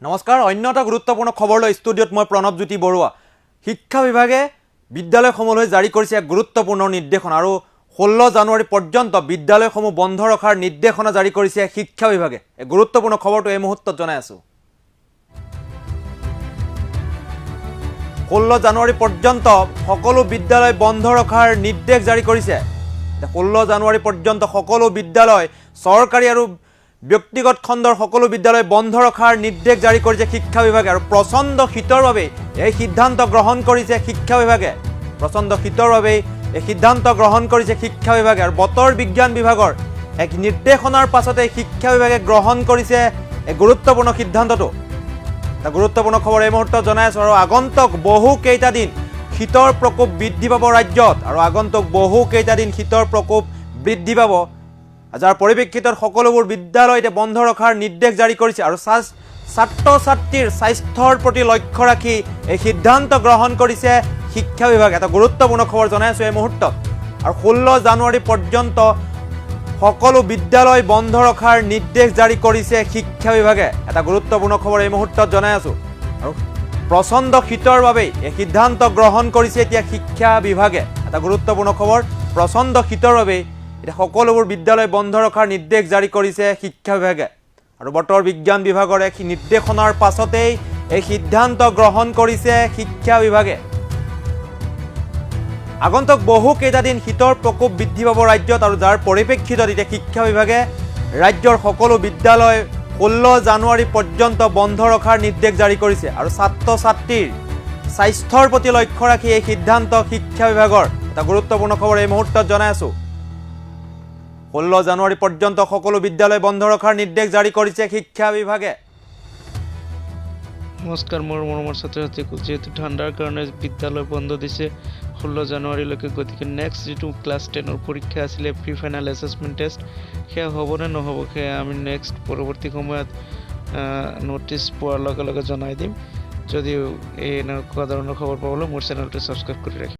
নমস্কাৰ, অন্য এটা গুৰুত্বপূৰ্ণ খবৰ লৈ ষ্টুডিঅ'ত মই প্ৰণৱজ্যোতি বৰুৱা। শিক্ষা বিভাগে বিদ্যালয়সমূহলৈ জাৰি কৰিছে এক গুৰুত্বপূৰ্ণ নিৰ্দেশনা আৰু 16 জানুৱাৰী পৰ্যন্ত বিদ্যালয়সমূহ বন্ধ ৰখাৰ নিৰ্দেশনা জাৰি কৰিছে শিক্ষা বিভাগে। এই গুৰুত্বপূৰ্ণ খবৰটো এই মুহূৰ্তত জনাই আছোঁ। 16 জানুৱাৰী পৰ্যন্ত সকলো বিদ্যালয় বন্ধ ৰখাৰ নিৰ্দেশ জাৰি কৰিছে। 16 জানুৱাৰী পৰ্যন্ত সকলো বিদ্যালয়, চৰকাৰী আৰু ব্যক্তিগত খণ্ডৰ সকলো বিদ্যালয় বন্ধ ৰখাৰ নিৰ্দেশ জাৰি কৰিছে শিক্ষা বিভাগে। আৰু প্ৰচণ্ড শীতৰ বাবে এই সিদ্ধান্ত গ্ৰহণ কৰিছে শিক্ষা বিভাগে। প্ৰচণ্ড শীতৰ বাবে এই সিদ্ধান্ত গ্ৰহণ কৰিছে শিক্ষা বিভাগে। আৰু বতৰ বিজ্ঞান বিভাগৰ এক নিৰ্দেশনাৰ পাছতে শিক্ষা বিভাগে গ্ৰহণ কৰিছে এই গুৰুত্বপূৰ্ণ সিদ্ধান্তটো। এটা গুৰুত্বপূৰ্ণ খবৰ এই মুহূৰ্তত জনাই আছোঁ। আৰু আগন্তুক বহু কেইটা দিন শীতৰ প্ৰকোপ বৃদ্ধি পাব ৰাজ্যত। আৰু আগন্তুক বহু কেইটা দিন শীতৰ প্ৰকোপ বৃদ্ধি পাব, যাৰ পৰিপ্ৰেক্ষিতত সকলোবোৰ বিদ্যালয় এতিয়া বন্ধ ৰখাৰ নিৰ্দেশ জাৰি কৰিছে। আৰু ছাত্ৰ ছাত্ৰীৰ স্বাস্থ্যৰ প্ৰতি লক্ষ্য ৰাখি এই সিদ্ধান্ত গ্ৰহণ কৰিছে শিক্ষা বিভাগে। এটা গুৰুত্বপূৰ্ণ খবৰ জনাই আছোঁ এই মুহূৰ্তত। আৰু 16 জানুৱাৰী পৰ্যন্ত সকলো বিদ্যালয় বন্ধ ৰখাৰ নিৰ্দেশ জাৰি কৰিছে শিক্ষা বিভাগে। এটা গুৰুত্বপূৰ্ণ খবৰ এই মুহূৰ্তত জনাই আছোঁ। আৰু প্ৰচণ্ড শীতৰ বাবেই এই সিদ্ধান্ত গ্ৰহণ কৰিছে এতিয়া শিক্ষা বিভাগে। এটা গুৰুত্বপূৰ্ণ খবৰ, প্ৰচণ্ড শীতৰ বাবেই এতিয়া সকলোবোৰ বিদ্যালয় বন্ধ ৰখাৰ নিৰ্দেশ জাৰি কৰিছে শিক্ষা বিভাগে। আৰু বতৰ বিজ্ঞান বিভাগৰ এক নিৰ্দেশনাৰ পাছতেই এই সিদ্ধান্ত গ্ৰহণ কৰিছে শিক্ষা বিভাগে। আগন্তুক বহু কেইটা দিন শীতৰ প্ৰকোপ বৃদ্ধি পাব ৰাজ্যত। আৰু যাৰ পৰিপ্ৰেক্ষিতত এতিয়া শিক্ষা বিভাগে ৰাজ্যৰ সকলো বিদ্যালয় 16 জানুৱাৰী পৰ্যন্ত বন্ধ ৰখাৰ নিৰ্দেশ জাৰি কৰিছে। আৰু ছাত্ৰ ছাত্ৰীৰ স্বাস্থ্যৰ প্ৰতি লক্ষ্য ৰাখি এই সিদ্ধান্ত শিক্ষা বিভাগৰ। এটা গুৰুত্বপূৰ্ণ খবৰ এই মুহূৰ্তত জনাই আছোঁ। 16 জানুৱাৰী পৰ্যন্ত সকলো বিদ্যালয় বন্ধ ৰখাৰ নিৰ্দেশ জাৰি কৰিছে শিক্ষা বিভাগে। নমস্কাৰ মোৰ মৰমৰ ছাত্ৰ ছাত্ৰীসকল, যিহেতু ঠাণ্ডাৰ কাৰণে বিদ্যালয় বন্ধ দিছে 16 জানুৱাৰীলৈকে, গতিকে নেক্সট যিটো ক্লাছ 10ৰ পৰীক্ষা আছিলে প্ৰি ফাইনেল এছেছমেণ্ট টেষ্ট, সেয়া হ'বনে নহ'ব সেয়া আমি নেক্সট পৰৱৰ্তী সময়ত ন'টিছ পোৱাৰ লগে লগে জনাই দিম। যদিও এই এনেকুৱা ধৰণৰ খবৰ পাবলৈ মোৰ চেনেলটো ছাবস্ক্ৰাইব কৰি ৰাখিব।